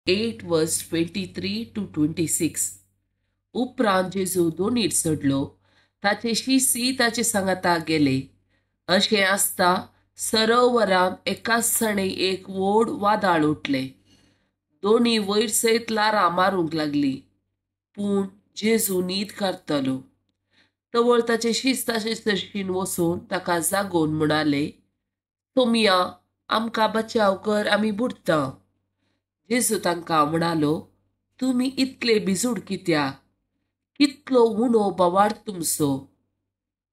8 verse 23 to 26. उपरांत जेजू दोनीर चडलो, ताचे शिसी ताचे सांगाता गेले. अशें आसता सरोवरांत एकाच सणे एक व्हड वादळ उठलें. दोनी वयर सयत ल्हारां मारूंक लागली, पूण जेजू न्हीद काडतालो. तवळ ताचे शीस ताचे सरशीन वचून ताका जागोवन म्हणाले, "सोमया, आमकां बचाव कर, आमी बुडटा." जेजू तांकां म्हणालो, "तुमी इतले भिजूड कित्याक? कितलो उणो भावार्थ तुमचो?"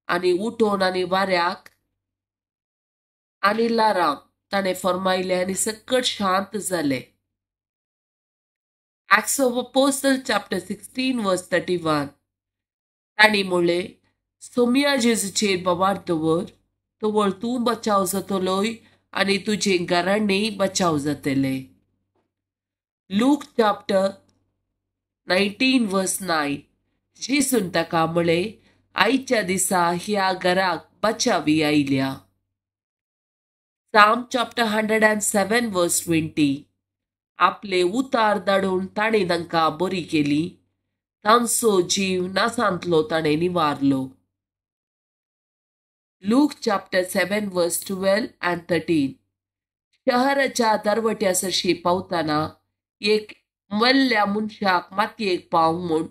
आनी उठोन आनी वाऱ्याक आनी ल्हारांक ताणें फर्मायलें आनी सकट शांत जालें. Acts of Apostle chapter 16 verse 31. तांणी म्हणलें, "सोमया जेजूचेर भावार्थ दवर, तवळ तूं बचाव जातलोय आनी तुजें घराणें बचाव जातलें." Luke chapter 19 verse 9. जेजून ताका म्हळें, "आयच्या दिसा ह्या घराक बचावी आयल्या." Psalm chapter 107 verse 20. आपले उतार धाडून ताणें तांकां बरी केली, तांचो जीव नासांतलो ताणें निवारलो. Luke chapter 7 verse 12 and 13. शहराच्या दरवट्या सरशी पावतना एक मेल्ल्या मनशाक मातयेक पावंक म्हूण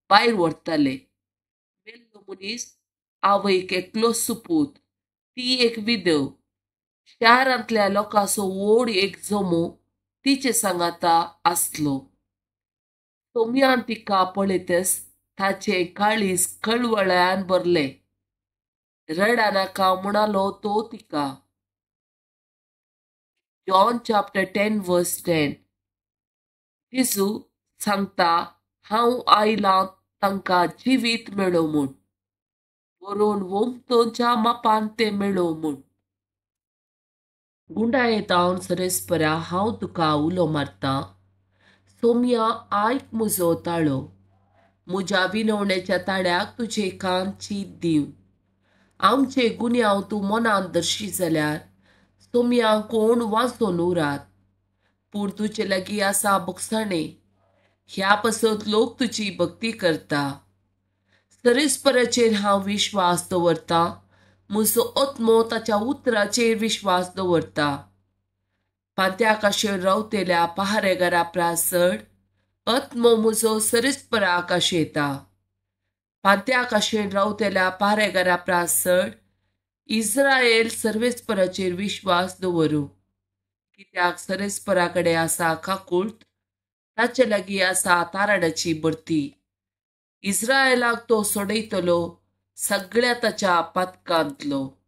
भायर व्हरताले. मेल्लो मनीस आवयक एकलो सुपूत, ती एक विधव. शारांतल्या लोकांचो व्हड एक जमो तिचे सांगाता आसलो. सोमयान तिका पळयतच ताचें काळीज कळवळ्यान भरलें. "रडा नाका," म्हणालो तो तिका. John chapter 10 verse 10. जेजू सांगता, "हांव आयलां तांकां जिवीत मेळो म्हूण, बरोवन वोमतोच्या मापान तें मेळो म्हूण." गुंडायेतावन सरेस्परा हांव तुका उलो मारतां. सोमया, आयक म्हजो ताळो. म्हज्या विनवणेच्या ताळ्याक तुजे कान चीत दिव. आमचे गुन्यांव तूं मनांत दर्शी जाल्यार, सोमया, कोण वाचोन उरात? पूण तुजे लागीं आसा भोगसाणें, ह्या पासत लोक तुजी भक्ती करता. सरेस्पराचेर हांव विश्वास दवरतां. म्हजो आत्मो ताच्या उतराचेर विश्वास दवरता. पांत्याकाशेर रावतेल्या पहारेगारा प्रास चड आत्मो म्हजो सरेस्पराक आशेता. पांत्याकाशेर रावतेल्या पहारेगारा प्रास चड इस्रायल सर्वेस्पराचेर विश्वास दवरूं, कित्याक सरेस्परा कडेन आसा काकूळट, ताचे लागीं आसा ताराडाची भरती. इस्रायलाक तो सोडयतलो सगळ्या ताच्या पातकांतलो.